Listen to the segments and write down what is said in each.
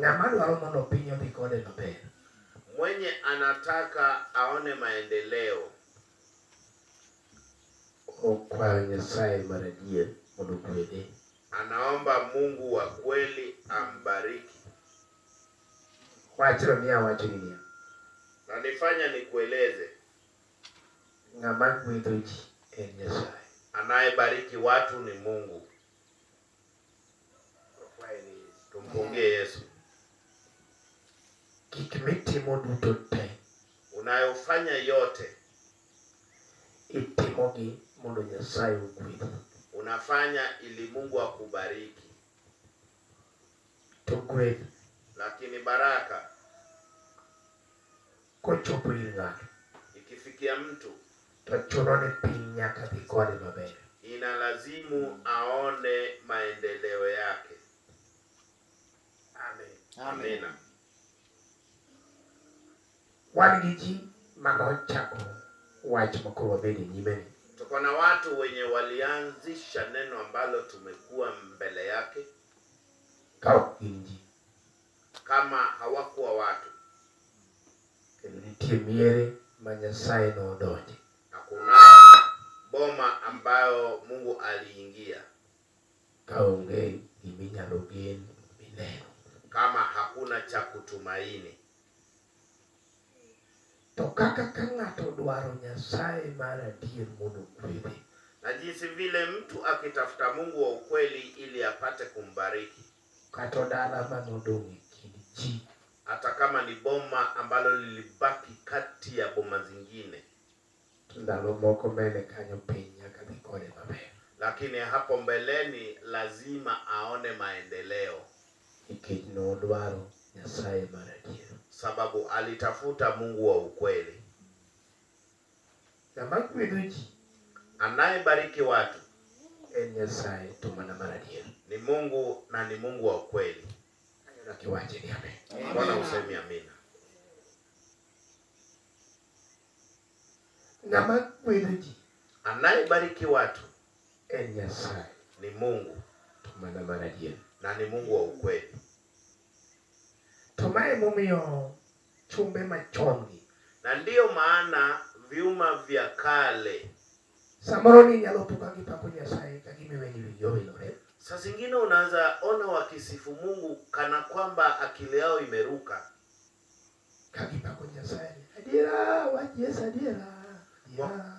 Ng'ama dwaro mondo piny odhi kode maber. Mwenye anataka aone maendeleo Okwayo Nyasaye mar adier mondo ogwedhe. Anaomba Mungu wa kweli ambariki. Wachno miyo awachoni niya, Na nifanya nikueleze, ng'ama gwedho ji en Nyasaye. Anayebariki watu ni Mungu. Wakwaye ni Yesu. Tumpungie Yesu. Gik mitimo duto te Unayofanya yote itimogi mondo Nyasaye ogwedhi. Unafanya ili Mungu akubariki. To gweth Lakini baraka kochopo ir ng'ato ikifikia mtu to chuno ni piny nyaka dhi kode maber. Inalazimu aone maendeleo yake. Amen. Amina. Wan gi ji manochako wach makoro wabedo e nyimeni. Tuko na watu wenye walianzisha neno ambalo tumekuwa mbele yake Ka ok gin ji. Kama hawakuwa watu. Kendo nitie miere ma Nyasaye nodonje. Na kuna boma ambayo Mungu aliingia Ka onge giminyalo gen mineno. Kama hakuna cha kutumaini. To kaka ka ng'ato dwaro Nyasaye mar adier mondo ogwedhe. Na jinsi vile mtu akitafuta Mungu wa ukweli ili apate kumbariki, Kata dala manodong' e kind ji. Hata kama ni boma ambalo lilibaki kati ya boma zingine, To ndalo moko mbele kanyo piny nyaka dhi kode maber. Lakini hapo mbeleni lazima aone maendeleo, Nikech nodwaro Nyasaye mar adier. Sababu alitafuta Mungu wa ukweli. Ng'ama gwedho ji Anayebariki watu en Nyasaye to mana mar adier. Ni Mungu na ni Mungu wa ukweli. Kanyo kiwache ni amen. Mbona husemi amina? Ng'ama gwedho ji Anayebariki watu en Nyasaye ni Mungu to mana mar adier. Na ni Mungu wa ukweli. To mae momiyo chumbe machon gi Na ndiyo maana vyuma vya kale samoro ni inyalo po ka gipako Nyasaye ka gima wigi owilore. Saa zingine unaweza ona wakisifu Mungu kana kwamba akili yao imeruka. Ka gipako Nyasaye ni adiera wach Yesu adiera. Adiera.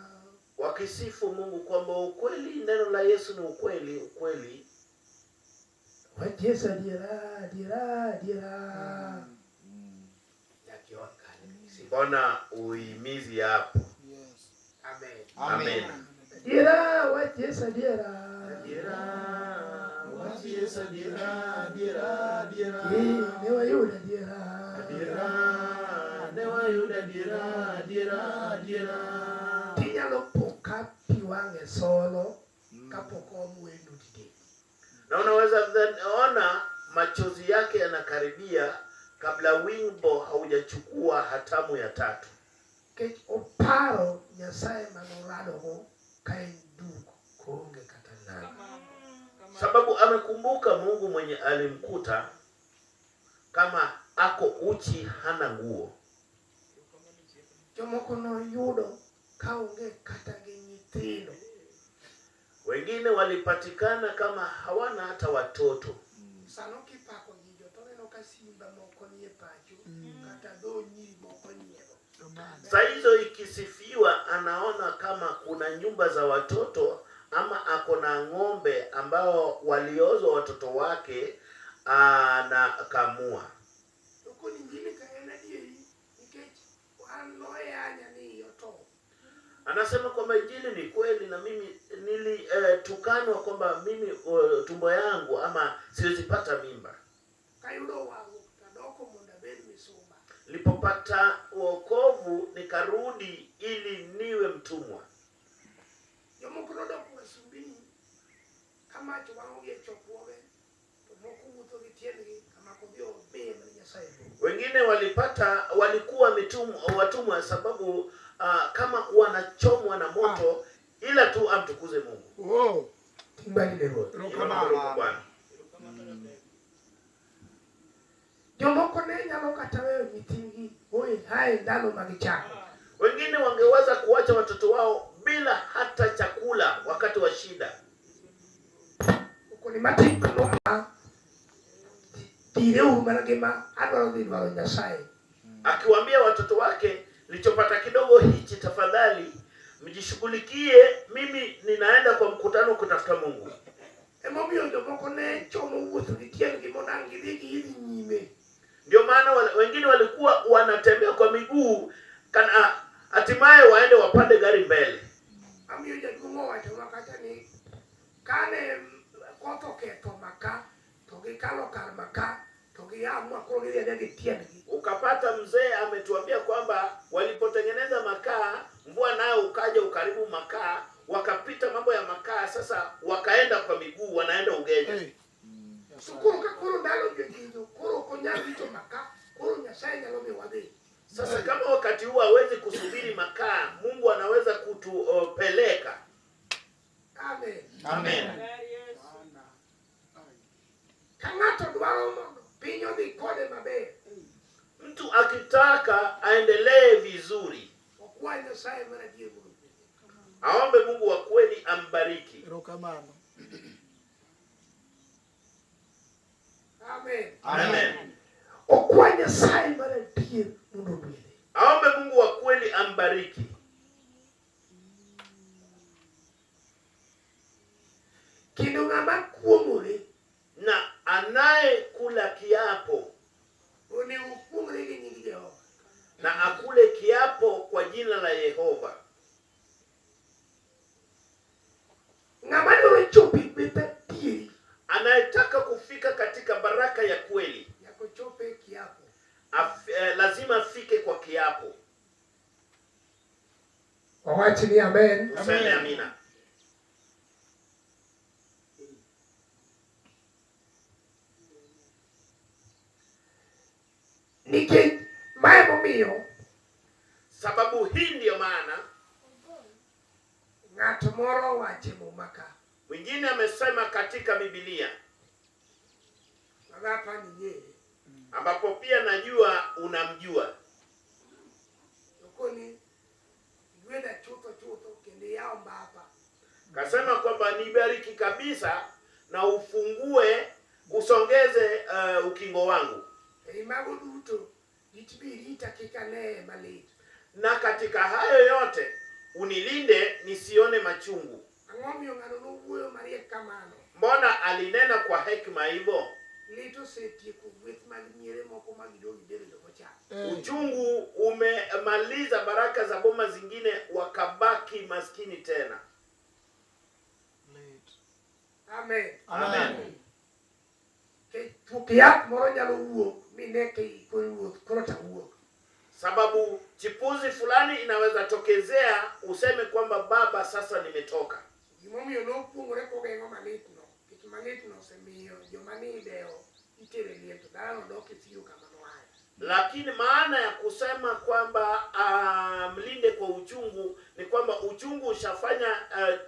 Wakisifu Mungu kwamba ukweli neno la Yesu ni ukweli, ukweli. Wach Yesu adiera, adiera, adiera. Nyaka ion kanyo. Mbona uimizi hapo? Yes. Amen. Amen. Adiera wach Yesu adiera. Adiera, wach Yesu adiera, adiera, adiera. Eh, ne wayudo adiera. Adiera, ne wayudo adiera, adiera, adiera. Tinyalo po ka pi wang'e solo kapok oom wendo didek. Na unaweza ona machozi yake yanakaribia kabla wimbo haujachukua hatamu ya tatu. Nikech oparo Nyasaye manoradogo ka en duk koonge kata nanga. Sababu amekumbuka Mungu mwenye alimkuta kama ako uchi hana nguo. Jomoko noyudo kaonge kata gi nyithindo. Wengine walipatikana kama hawana hata watoto. Sano kipako ji to neno ka simba moko nie pacho kata dho nyiri moko nyiero. Saa hizo ikisifiwa, anaona kama kuna nyumba za watoto ama ako na ng'ombe ambao waliozwa watoto wake anakamua. To koni injili ka en adieri nikech an noyanya ni otow. Anasema kwamba injili ni kweli na mimi nilitukanwa kwamba mimi tumbo yangu ama siwezi pata mimba. Kayudo warruok tadoko mondo abed misumba. Nilipopata wokovu nikarudi ili niwe mtumwa. Jomoko nodoko wasumbini ka mach wang'ogi e chokruoge to moko wuotho gi tiendgi kamako dhi omiye mana Nyasaye duong'. Wengine walikuwa watumwa sababu kama wanachomwa na moto ila tu amtukuze Mungu. Oh. Ting' badi ne Ruoth. Erokamano. Bwana. Jomoko ne nyalo kata weyo nyithindgi oe hae ndalo mag chako. Wengine wangeweza kuacha watoto wao bila hata chakula wakati wa shida. Okoni matin noa direuru mana gima adwaro dhi dwaro Nyasaye. Akiwaambia watoto wake, nilichopata kidogo hichi, tafadhali mjishughulikie, mimi ninaenda kwa mkutano kutafuta Mungu. Emomiyo jomoko ne chomo wuotho gi tiendgi mondo ang' gidhi giidh nyime. Ndio maana wengine walikuwa wanatembea kwa miguu kana hatimaye waende wapande gari mbele. Amiyo jaduong' owachonwa kacha ni kane koth oketho maka to gikalo kar maka to giamua koro gidhi adhiya gi tiendgi. Ukapata mzee ametuambia kwamba walipotengeneza makaa, mvua nayo ukaja ukaribu makaa, wakapita mambo ya makaa, sasa wakaenda kwa miguu, wanaenda Ugenya. Hey. To koro ka koro ndalo jojijo koro ok onyal rito maka koro Nyasaye nyalo miyo wadhi. Sasa kama wakati huu hawezi kusubiri makaa, Mungu anaweza kutupeleka. Amen. Amen. Ka ng'ato dwaro mondo piny odhi kode maber, Mtu akitaka aendelee vizuri, okwa Nyasaye mar adier mondo ogwedhe. aombe Mungu wa kweli ambariki. Erokamano. Amen. Amen. Okwa Nyasaye mar adier mondo ogwedhe. Aombe Mungu wa kweli ambariki. Kendo ng'ama kuong'ore Na anayekula kiapo onego okuong're gi nying Jehova. na akule kiapo kwa jina la Yehova. Ng'ama dwaro chopo e gweth adieri Anayetaka kufika katika baraka ya kweli nyaka ochop e kiapo. lazima afike kwa kiapo. Wawach ni amen. Tuseme amina. Nikech mae momiyo Sababu hii ndiyo maana ng'at moro owacho e muma ka. mwingine amesema katika Biblia, Ng'ato ni ng'eye. ambapo pia najua unamjua. Okoni igwedha chutho chutho kendo iyaw mbapa. Kasema kwamba nibariki kabisa na ufungue usongeze ukingo wangu, Ei mago duto rit bi irita kik aneye malit. na katika hayo yote unilinde nisione machungu. Ang'o miyo ng'ano nowuoyo mariek kamano? Mbona alinena kwa hekima hivyo? Lit osetieko gweth mag miere moko ma gidong' gibedo jomochano. Hey. Uchungu umemaliza baraka za boma zingine, wakabaki maskini tena. Late. Amen. Amen. Thuok yath moro nyalo wuok mine ka koro wuok koro ta wuok. Sababu chipuzi fulani inaweza tokezea, useme kwamba baba, sasa nimetoka. Gimomiyo nokuong'ore kogeng'o malitno, nikech malitno osemiyo joma ni idewo itere liel to dalano dok e siro kama noaye. Lakini maana ya kusema kwamba mlinde kwa uchungu ni kwamba uchungu ushafanya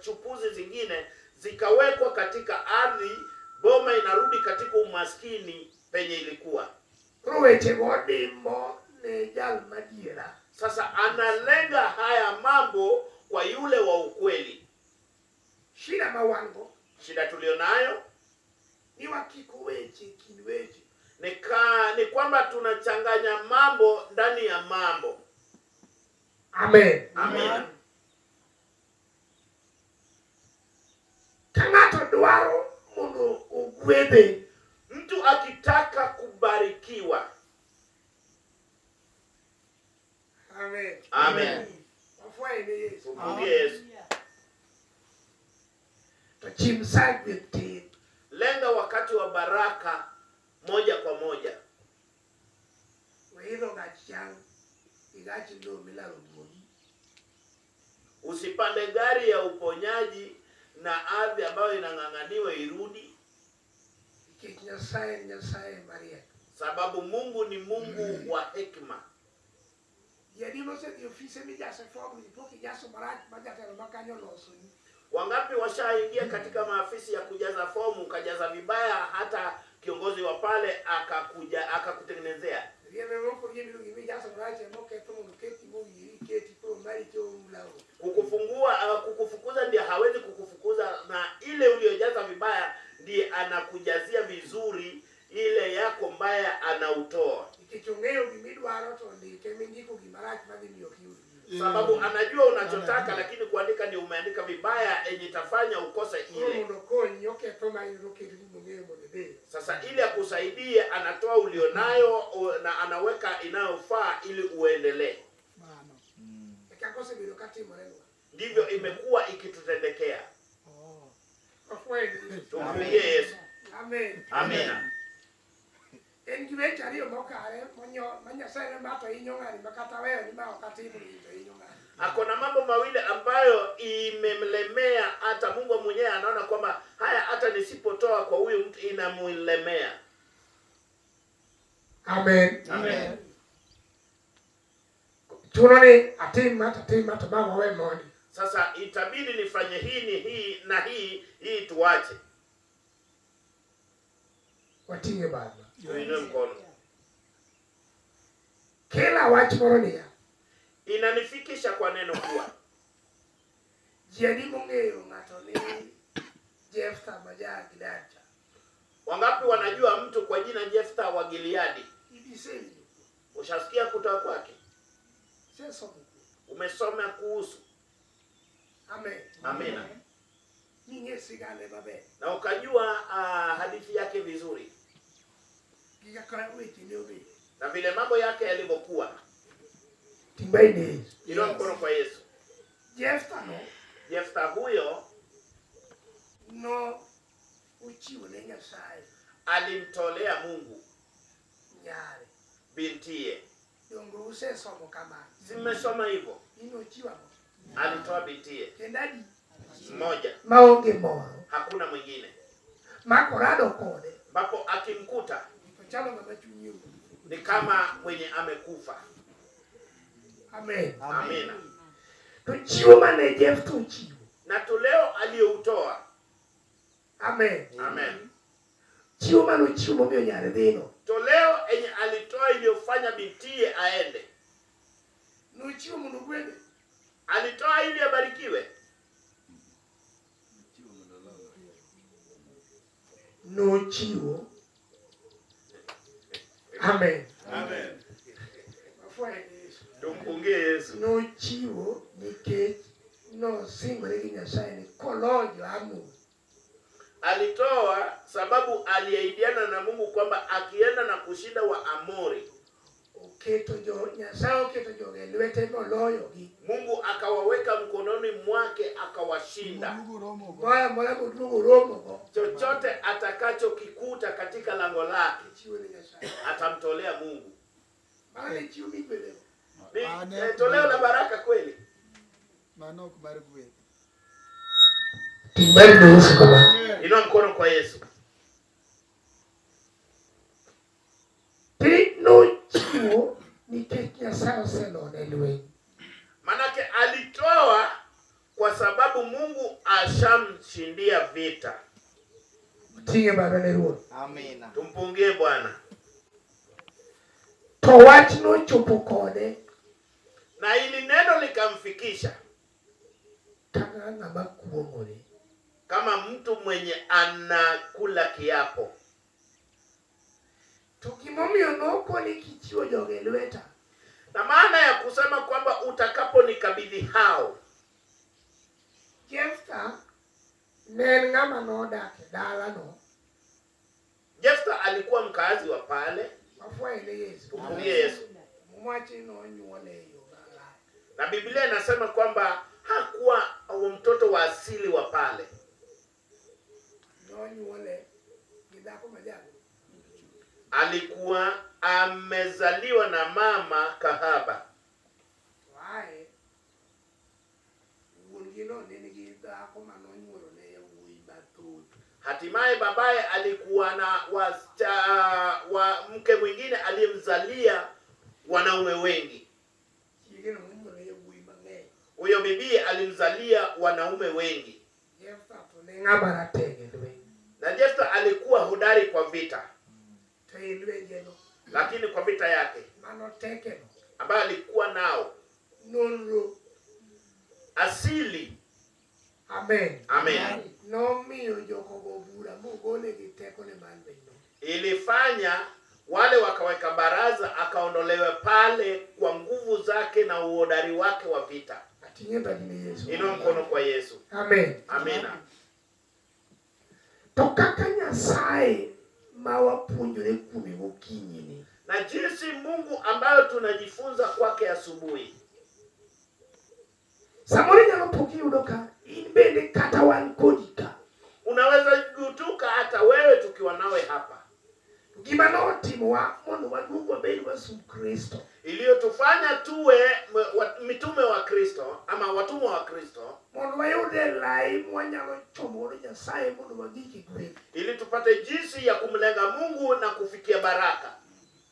chupuzi zingine zikawekwa katika ardhi, boma inarudi katika umaskini penye ilikuwa. Koro wechego odimbo ne jal madiera. Sasa analenga haya mambo kwa yule wa ukweli. Shida ma wan go Shida tulionayo ni wakiko weche kind weche. ni kwamba tunachanganya mambo ndani ya mambo. Amen. Amen. Ka ng'ato dwaro mondo ogwedhe, Mtu akitaka kubarikiwa, Amen. amen, Wafwaye ne Yesu. Tumrudie Yesu. To chim sa gweth tir. Lenga wakati wa baraka moja kwa moja. Waidho gach cham gi gach lo milaro duogi. Usipande gari ya uponyaji na ardhi ambayo inang'ang'aniwa irudi, Nikech Nyasaye en Nyasaye mariek. sababu Mungu ni Mungu wa hekima. Ji adi mosedhi e ofise mijase fom pok ijaso marach ma jatelo ma kanyo olosoni. Wangapi washaingia katika maafisi ya kujaza fomu ukajaza vibaya, hata kiongozi wa pale akakuja akakutengenezea. Riembe moko riembe gimijaso marach emoketho mondo oketi mowinjore iketi koro mari to Kukufungua kukufukuza ndiye hawezi kukufukuza, na ile uliyojaza vibaya ndiye anakujazia vizuri, ile yako mbaya anautoa, nikech ong'eyo gimidwaro to ndike mindiko gimarach madhi miyo ok iyud gino. sababu anajua unachotaka, lakini kuandika ndio umeandika vibaya yenye itafanya ukose Koro ile. mondo okonyi oketho ma in oketo gimong'eyo mondo idhiyo. Sasa ili akusaidie, anatoa ulionayo na anaweka inayofaa ili uendelee. Mano. E kaka osebedo katimorenwa. Ndivyo imekuwa ikitutendekea. Oh. Wafwenyo Yesu. Tumpigie Yesu. Amen. Amina. En gi weche ariyo mokare monyo ma Nyasaye ne ma to hinyo ng'ani ma kata weyo ni ma ok atimo gini to hinyo ng'ani. Ako na mambo mawili ambayo imemlemea, hata Mungu mwenyewe anaona kwamba haya, hata nisipotoa kwa huyu mtu inamlemea. Amen. Amen. Chuno ni atim ma to atim ma to ma wawe mondi. Sasa itabidi nifanye hii ni hii na hii hii, tuache. Wating'e badwa. Tuinue mkono. Kila wach moro niya. Inanifikisha kwa neno kuwa Ji adi mong'eyo ng'ato ni Jeftha ma ja Gilead cha. wangapi wanajua mtu kwa jina Jefta wa Gileadi? Ibisewinjo. Ushasikia kutoka kwake? Isesomo kuom. Umesoma kuhusu? Amen. Amina. Ming'e sigane maber. Na ukajua hadithi yake vizuri Gi kaka weche ne obedo. na vile mambo yake yalivyokuwa. Ting' badi ne Yesu. Inua mkono kwa Yesu. Jeftha no Jefta huyo no ochiwo ne Nyasaye alimtolea Mungu nyare. bintiye. Donge usesomo kamano? Si mmesoma hivyo? In ochiwo ang'o? Alitoa bintiye Kendo adi? mmoja, Maonge moro. hakuna mwingine, Ma korado kode ambapo akimkuta to chalo ng'ama chunye orumo. ni kama mwenye amekufa. Amen. Amina. To chiwo mane Jeftha ochiwo. Na toleo aliyoutoa, Amen. amen, Chiwo mane ochiwo momiyo nyare dhino. toleo enye alitoa iliyofanya bintiye aende, Nochiwo mondo ogwedhe. alitoa ili abarikiwe. Nochiwo. Amen. Amen. Wafwenyo Yesu. Tumpungie Yesu. Nochiwo nikech nosingore gi Nyasaye ni koloyo Amon Alitoa sababu aliahidiana na Mungu kwamba akienda na kushinda wa Amori, oketo jo Nyasaye oketo joge e lwete moloyogi. Mungu akawaweka mkononi mwake akawashinda. Oduogo romo go. Moro amora moduogo romogo Chochote atakachokikuta katika lango lake chiwo ne Nyasaye. atamtolea Mungu. Mano ne chiwo migwedhego. Ni Mano toleo la baraka kweli. Mano ok mar gweth. Ting' badi ne Yesu kama. Inua mkono kwa Yesu. Ti nochiwo nikech Nyasaye oselone lweny. Manake alitoa kwa sababu Mungu ashamshindia vita. Oting'e bade ne Ruoth. Amina. Tumpungie Bwana. To wach nochopo kode Na ili neno likamfikisha kaka ng'ama kuong'ore. kama mtu mwenye anakula kiapo. To gimomiyo nokoni kichiwo joge e lweta Na maana ya kusema kwamba utakaponikabidhi hao, Jeftha ne en ng'ama nodak e dalano Jefta alikuwa mkaazi wa pale. wafwenyo ne Yesu. Tumpungie Yesu. Mwache nonyuole e yo malach. Na Biblia inasema kwamba hakuwa mtoto wa asili wa pale, Nonyuole gi dhako ma jago. alikuwa amezaliwa na mama kahaba. To ae wuon gi no ne nigi dhako manonyuolo ne yawuoyi mathoth. Hatimaye babaye alikuwa na wa mke mwingine aliyemzalia wanaume wengi. Chiege no nonyuolo ne yawuoyi mang'eny. Huyo bibi alimzalia wanaume wengi. Jeftha to ne ng'ama ratego e lweny. Na Jefta alikuwa hodari kwa vita, To e lwenjeno lakini kwa vita yake manotekeno ambayo alikuwa nao nonro asili. Amen. Amen. Nomiyo jokogo bura mogole gi tekone mar lwenyno. Ilifanya wale wakaweka baraza, akaondolewe pale kwa nguvu zake na uhodari wake wa vita. Ating'e badi ne Yesu. Inua mkono kwa Yesu. Amen. Amina. To kaka Nyasaye ma wapuonjore kuome gokinyi ni Na jinsi Mungu ambayo tunajifunza kwake asubuhi, samoro inyalo po kiyudo ka in bende kata wan kodi ka unaweza gutuka hata wewe tukiwa nawe hapa, gima notimowa mondo waduog wabed wasub Kristo iliyotufanya tuwe mitume wa Kristo ama watumwa wa Kristo, mondo wayud e lai mwanyalo chomo godo Nyasaye mondo wagik e gweth. Ili tupate jinsi ya kumlenga Mungu na kufikia baraka.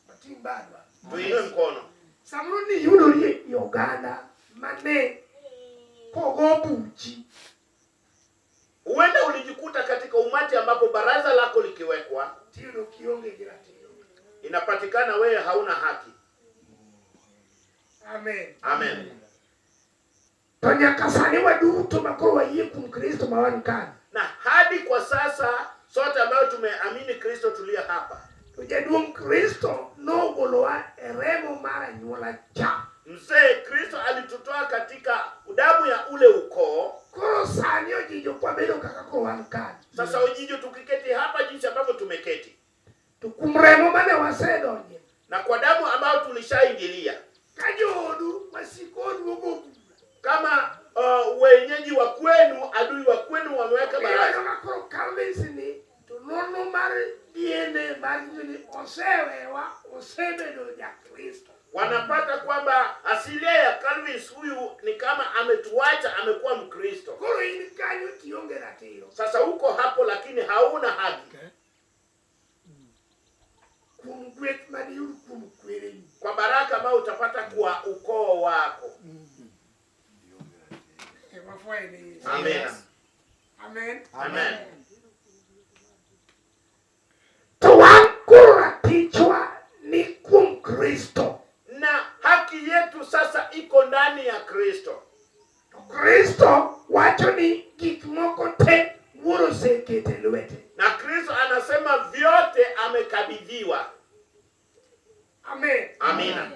Wating' badwa. Tuinue mkono. Samoro niyudori e oganda mane kogo buchi Huenda ulijikuta katika umati ambapo baraza lako likiwekwa, tiyudo kionge gi ratiro. Inapatikana wewe hauna haki. Amen. Amen. To nyaka sani waduto makoro wayie kuom Kristo ma wan ka. Na hadi kwa sasa sote ambayo tumeamini Kristo tulio hapa, To jaduong' Kristo nogolowa e remo mar anyuola cha. Mzee Kristo alitutoa katika damu ya ule ukoo. Koro sani ojijo kwabedo kaka koro wan ka. Sasa ujijo tukiketi hapa jinsi ambavyo tumeketi, To kuom remo mane wasedonje, na kwa damu ambayo tulishaingilia ka joodu wasiko oduogo bura. kama wenyeji wa kwenu, adui wa kwenu wameweka Iyudo baraza, ka koro Calvins ni to nonro mar DNA mar nyiso ni osewewa osebedo ja Kristo. Wanapata kwamba asilia ya Calvins huyu ni kama ametuacha, amekuwa Mkristo. Koro in kanyo tionge ratiro. Sasa uko hapo lakini hauna haki Kuom gweth maniyud kuom kwereni. Kwa baraka ambayo utapata kwa ukoo wako. E wafwaye ne Yesu. Amen. Amen. Amen. To wan koro ratichwa ni kuom Kristo. Na haki yetu sasa iko ndani ya Kristo. To Kristo wacho ni gik moko te Wuoro oseketo e lwete. Na Kristo anasema vyote amekabidhiwa. Amen. Amina.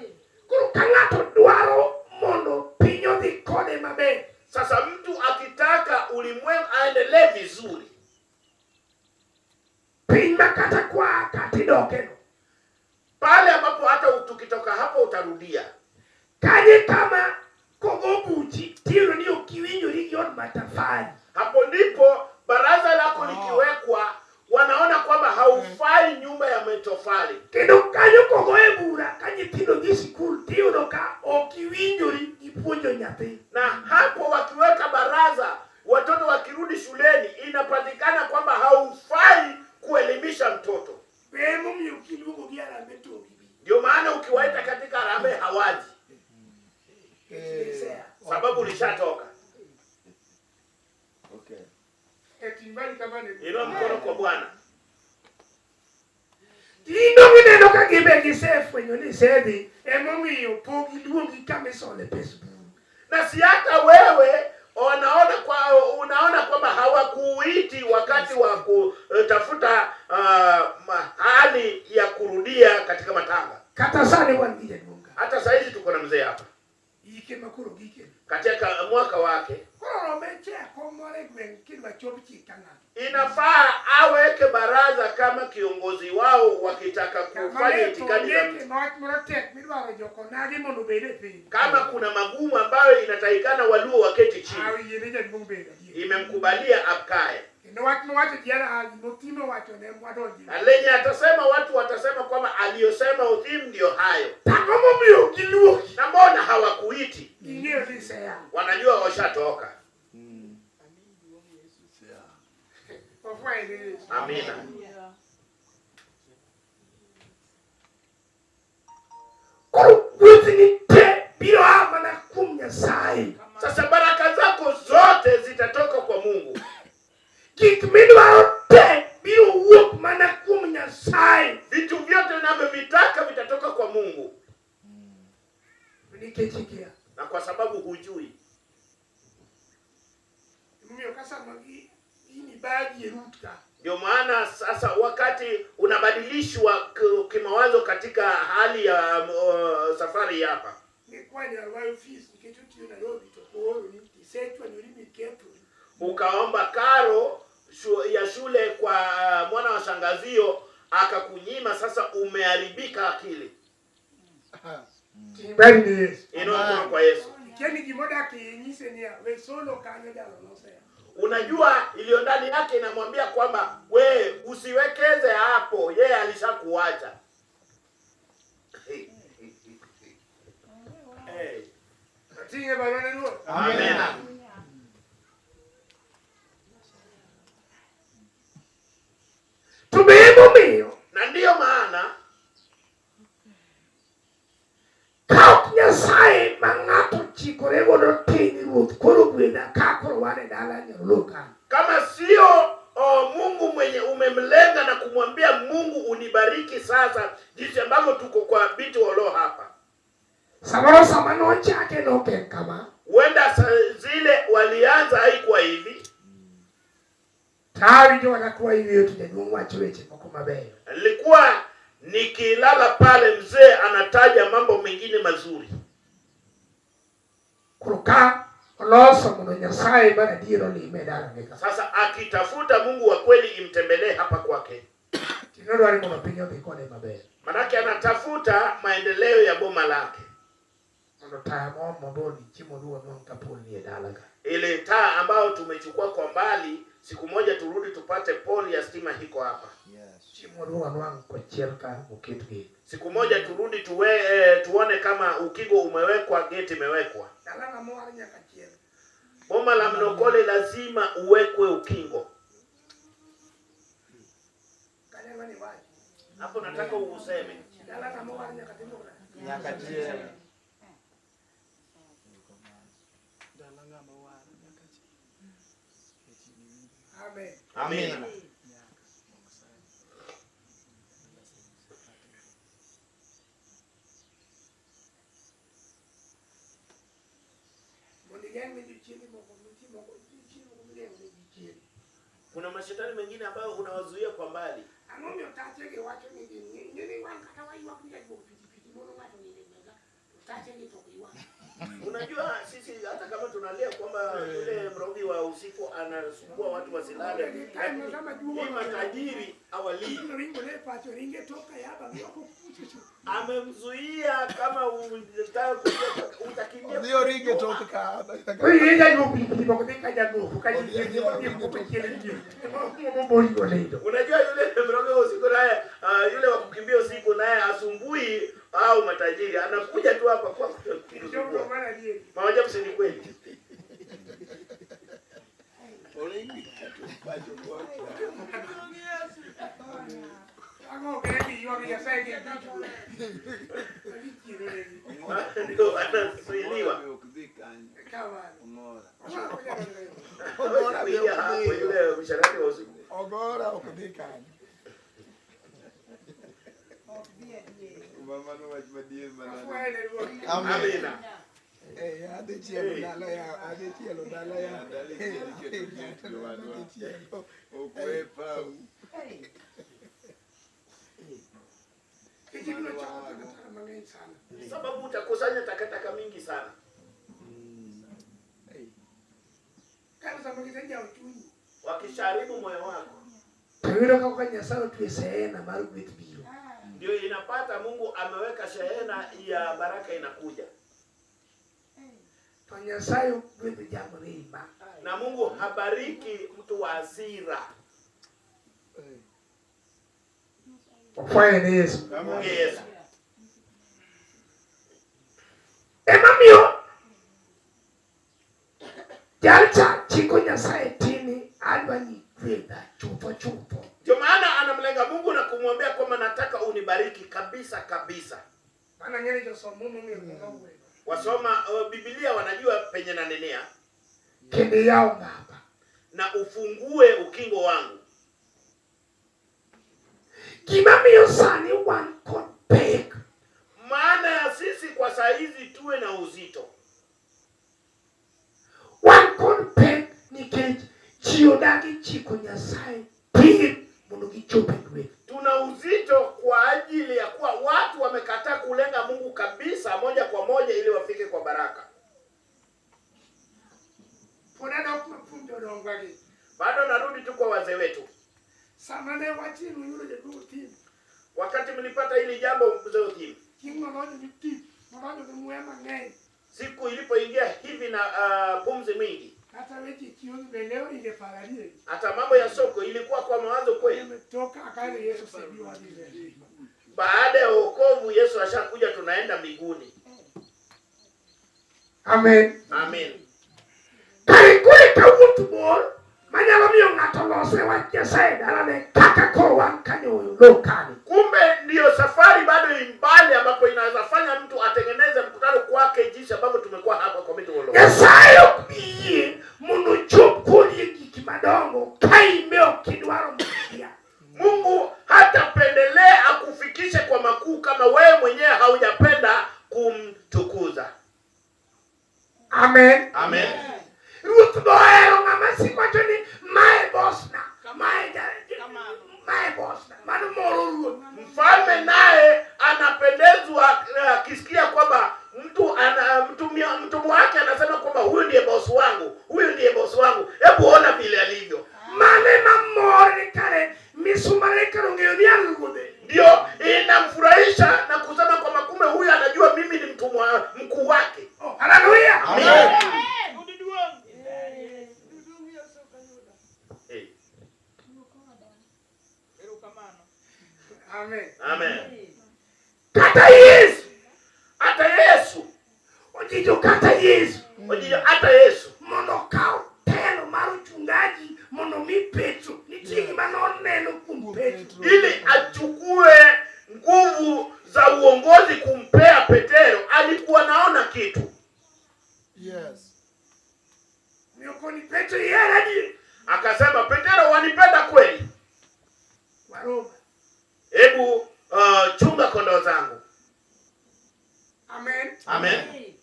Koro ka ng'ato dwaro mondo piny odhi kode maber, Sasa mtu akitaka ulimwengu aendelee vizuri, piny ma kata kwa katidokeno, pale ambapo hata tukitoka hapo utarudia kanye kama kogo buchi tiyudo ni ok iwinjori gi od matafari. Hapo ndipo baraza lako likiwekwa, wanaona kwamba haufai nyumba ya matofali. Kendo kanyo kogoye bura ka nyithindo dhi sikul tiyudo ka ok iwinjori gi puonjo nyathi. Na hapo wakiweka baraza, watoto wakirudi shuleni, inapatikana kwamba haufai kuelimisha mtoto. Emomiyo kiluongo gi harambee to ok gibi. Ndio maana ukiwaita katika harambee hawaji, Nikech sababu ulishatoka. Okay. E ting' badi kamano. Inua mkono kwa Bwana. Tinde gineno ka gibe gisefwenyo ni isedhi emomiyo pok iluongi kama isole pes buru. Na si hata wewe unaona kwamba hawakuiti wakati wa kutafuta mahali ya kurudia katika matanga. Kata sani wan gi jaduong' ka. Hata saizi tuko na mzee hapa Ike makoro gike. Katika mwaka wake, Koro rome cheko moro e gweng' kidwa chop chik ka ng'ato. Inafaa aweke baraza kama kiongozi wao wakitaka Kama kufanya ne itikadi za to wach moro tek midwaro jokonagi mondo obed e piny. Kama kuna magumu ambayo inatakikana Waluo waketi chini, Awiyiene jaduong' bedo adier. Imemkubalia akae. Kendo wach mowacho jiara gimotimo wacho ne mwadonji. Na lenye atasema, watu watasema kwamba aliyosema Othim ndio hayo. Tang'o momiyo ok giluongi? Na mbona hawakuiti? Ging'eyo ni isea. Wanajua washatoka. Wafwaye ne Yesu. Amina. Koro gwethni te biro a mana kuom Nyasaye. Sasa baraka zako zote zitatoka kwa Mungu. Gik midwaro te biro Nikech ikia. Na kwa sababu hujui. Emomiyo ka sama gini bagi e rut ka. Ndio maana sasa wakati unabadilishwa kimawazo katika hali ya safari hapa, Nikwanyo arwayo fees nikech otiyo Nairobi to kooroni tisechwanyori mikethori. Ukaomba karo ya shule kwa mwana wa shangazio akakunyima, sasa umeharibika akili. Ting' badi ne Yesu. Inua mkono kwa Yesu. Ikia ni gimodak iye nyise niya we solo kanyo jalo noseya. Unajua iliyo ndani yake inamwambia kwamba we usiwekeze hapo, yeye alishakuacha. Hey. Ating'e barua ne Ruoth. Amen. To be emomiyo Na ndiyo maana ka ok Nyasaye ma ng'ato chikore godo ting' Ruoth koro gwedha ka koro wan e dala Nyarolo ka. Kama sio Mungu mwenye umemlenga na kumwambia Mungu unibariki sasa, jinsi ambavyo tuko kwa binti Olo hapa, Samoro sama nochake nok en kama. Huenda zile walianza haikuwa hivi. Tawinjo mana kwa iweyo to jaduong' wacho weche moko mabeyo. Nilikuwa nikilala pale, mzee anataja mambo mengine mazuri. Koro ka oloso mondo Nyasaye mar adier olime e dalane ka. Sasa akitafuta Mungu wa kweli imtembelee hapa kwake, Tinodwaro ni mondo piny odhi kode maber. manake anatafuta maendeleo ya boma lake, Mondo taya moom mabor ni chiemo duo nwang' kapol ni e dala ka. Ile taa ambayo tumechukua kwa mbali, siku moja turudi tupate poli ya stima hiko hapa. Chiemo duo nwang' kochiel ka oket gate. Siku moja turudi tuone kama ukingo umewekwa, geti imewekwa. Dala ng'ama owar nyaka chiel. Boma la Mnokole lazima uwekwe ukingo. Kanyo mane iwacho. Hapo nataka useme. Dala ng'ama owar nyaka timo nade? Nyaka chiel. Dala ng'ama owar nyaka chiel. Amen. Amina. Mondo igeng' ne jochiende moko, nitie moko, nitie moko migeng'o ne jochiende. Kuna mashetani mengine ambayo unawazuia kwa mbali. Ang'o miyo tachegi wacho ni gin ng'e ni wan kata waywak ni jajuok pikipiki mono ng'ato nindo e gweng'a to tachegi to ok ywak. Unajua sisi hata kama tunalia kwamba yule mrogi wa usiku anasumbua watu wasilale, lakini hii matajiri hawalii. Ringo ne pacho ringe toka yaba gi oko kucho. Amemzuia kama unataka kuja utakimbia. Odhi oringe tok ka. Koro ing'e jajuok pikipiki moko dhi ka jagofu ka jochiende moko dhi moko chiel ji. Moko bori onindo. Unajua yule mrogi wa usiku naye, yule wa kukimbia usiku naye asumbui au matajiri, anakuja tu hapa kwa Jogo mar adieri. Maajabu si ni kweli? Oringe pacho kocha. Ang'o ok en ni ywak Nyasaye gi duto. Gichiero negi. Ndio anazuiliwa. Ok dhi kanyo. Kamano. Ong'ora. Ong'ora ok nyal donjo. Ogora be Kuingia ok hapo dhi. yule msharati wa usiku. Ogora ok dhi kanyo. Mano wach madier manade. Afwaye ne Ruoth. Amina. Eh, adhi chielo dala ya, adhi chielo dala ya. Dala ichielo iketo gate jowadwa. Adhi chielo. Ok we pau. Nikech ibiro choko takataka mang'eny sana. Sababu utakusanya takataka mingi sana. Eh, Kata sama gisejawo chunyi. Wakisharibu moyo wako, To iyudo kaka Nyasaye otwe sehena mar gweth biro. ndio inapata Mungu ameweka shehena ya baraka inakuja, To Nyasaye ok gwedh jamrima. na Mungu habariki mtu wa hasira. eh. Ofwaye ne Yesu. Mungu Yesu. Emomiyo jalcha chiko Nyasaye tini adwa ni gwedha chutho chutho. Ndio maana anamlenga Mungu na kumwambia kwamba nataka unibariki kabisa kabisa. Mana ng'eni josom muma ong'eyo kuma owuoyo. Wasoma Biblia wanajua penye nanenea, Kendo iyaw ng'apa. Na ufungue ukingo wangu. Gima miyo sani wan kod pek Maana ya sisi kwa saa hizi tuwe tuwe na uzito. Wan kod pek nikech ji odagi chiko Nyasaye tir mondo gichop e gweth. Tuna uzito kwa ajili ya kuwa watu wamekataa kulenga Mungu kabisa moja kwa moja ili wafike kwa baraka. Pod adok makuom jodongwa gi. Bado narudi tu kwa wazee wetu. Sama ne wachni uyudo jaduong' Otim, Wakati mlipata hili jambo, mzee Otim, chieng' nolonyo gi tich, nolonyo gi muya mang'eny. Siku ilipoingia hivi na pumzi mingi, Kata weche chiwo be ne oringo e paro adieri. Hata mambo ya soko ilikuwa kwa mawazo kweli. Toka akale Yesu osebiro wadhi mbele. Baada ya wokovu Yesu ashakuja, tunaenda mbinguni. Amen. Amen. Kare koro ka wuoth bor manyalo miyo ng'ato losre wach Nyasaye dalane kaka koro wan kanyo lokali. Kumbe ndiyo safari bado imbali ambapo inaweza fanya mtu atengeneze mkutano kwake jinsi ambavyo tumekuwa hapa kwa mito Wololo. Nyasaye ok bi yie mondo ochop kodi e gik madongo ka in be ok idwaro mokia. Mungu hatapendelea akufikishe kwa makuu kama wewe mwenyewe haujapenda kumtukuza. Amen. Amen. Ruoth bohero ng'ama siko wacho ni mae bosna, mae mae bosna. Mano moro ruoth. Mfalme naye anapendezwa akisikia kwamba mtu ana mtumwa wake anasema kwamba huyu ndiye bosi wangu, huyu ndiye bosi wangu. Hebu ona vile alivyo. Mane mamor ni kare misumba ne kare ong'eyo ni an ruodhe. Ndio inamfurahisha na kusema kwamba kumbe huyu anajua mimi ni mtumwa mkuu wake. Oh, haleluya. Amen. Hey. Amen. Amen. Kata Yesu. Hata Yesu. Ojijo kata Yesu. Ojijo hata Yesu. Mondo okaw telo mar uchungaji mondo mi Petro. Nitie gima noneno kuom Petro. Ili achukue nguvu za uongozi kumpea Petero, alikuwa naona kitu. Yes. Miokoni Petro ihera adier. Akasema, Petero, wanipenda kweli? Waroma. Hebu chunga kondoo zangu. Amen. Amen.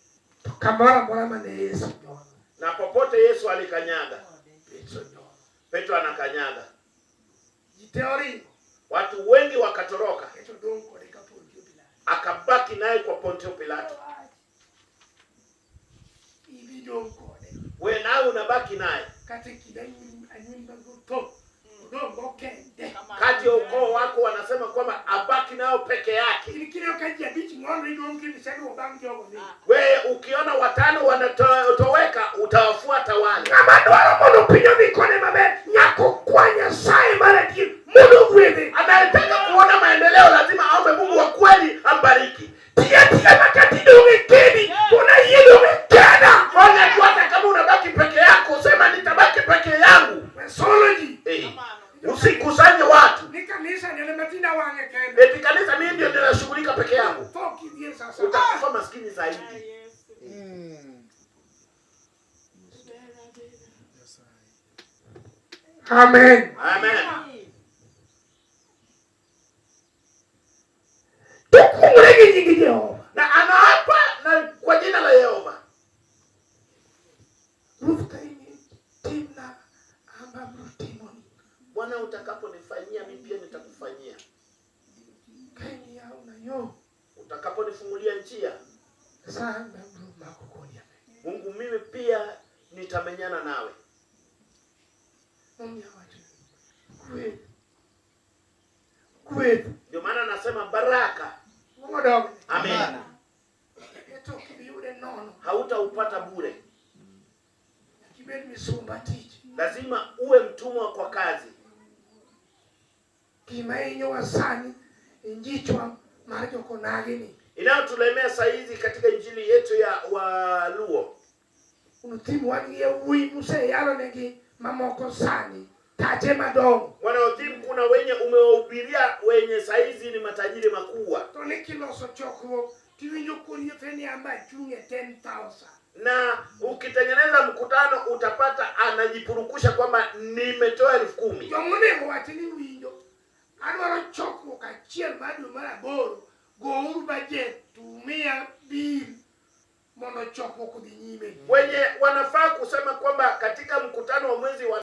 To kamoro amora mane Yesu nyono. Na popote Yesu alikanyaga, Petro nyono. Petro anakanyaga. Ji te oringo. Watu wengi wakatoroka. Petro dong' kode ka Pontio Pilato. Akabaki naye kwa Pontio Pilato. Ibi dong' kode. We nawe unabaki naye. Kata kind anyuol mag tho. Odong' go kende. Kati ya ukoo wako wanasema kwamba abaki nao peke yake. In kineno ka ji abich ng'ono idong' kendo iseluwo bang' jogo ni. We ukiona watano wanatoweka utawafuata wale. Ng'ama dwaro mondo piny odhi kode maber nyaka okwa Nyasaye mar adier mondo ogwedhe. Anayetaka kuona maendeleo lazima aombe Mungu wa kweli ambariki. Tiyo atiya ma kata idong' e kedi, kona yie dong' e keda. Fanya tu hata kama unabaki peke yako, sema nitabaki peke yangu. We solo ji. Usikusanye watu. Ni kanisa ni matinda wang'e kende. Eti kanisa mimi ndio ninashughulika peke yangu. Tho kidhier sasa. Utakufa maskini zaidi. Amen. Amen. Tukungre gi nying Jehova. Na anaapa na kwa jina la Yehova. Ruoth ka in timna amba abiro timoni. Bwana utakaponifanyia mimi pia nitakufanyia. Ka in yawna yo. Utakaponifungulia njia, Nyasaye amba abiro mako kodi amen. Mungu mimi pia nitamenyana nawe. Momiyo awacho gweth. Gweth. Ndio maana nasema baraka. Mungu dog. Amen. Eto kibiyude nono. Hautaupata bure. Kibed misumba tich. Lazima uwe mtumwa kwa kazi. Gima hinyowa sani injichwa mar jokonagi ni. Inayotulemea saa hizi katika injili yetu ya Waluo. Unuthimu wan gi yawuoyi museyalo negi mamoko sani tache madongo. Bwana Othim, kuna wenye umewahubiria wenye saa hizi ni matajiri makubwa. To ni kiloso chokruok tiwinjo koriethe ni amba achung' e 10,000. Na ukitengeneza mkutano utapata anajipurukusha kwamba nimetoa 10,000. Jomonego wach ni winjo adwaro chokruok achiel mar dwe mar aboro gouru budget tumiya bill. chokruok odhi nyime. Wenye wanafaa kusema kwamba katika mkutano wa mwezi wa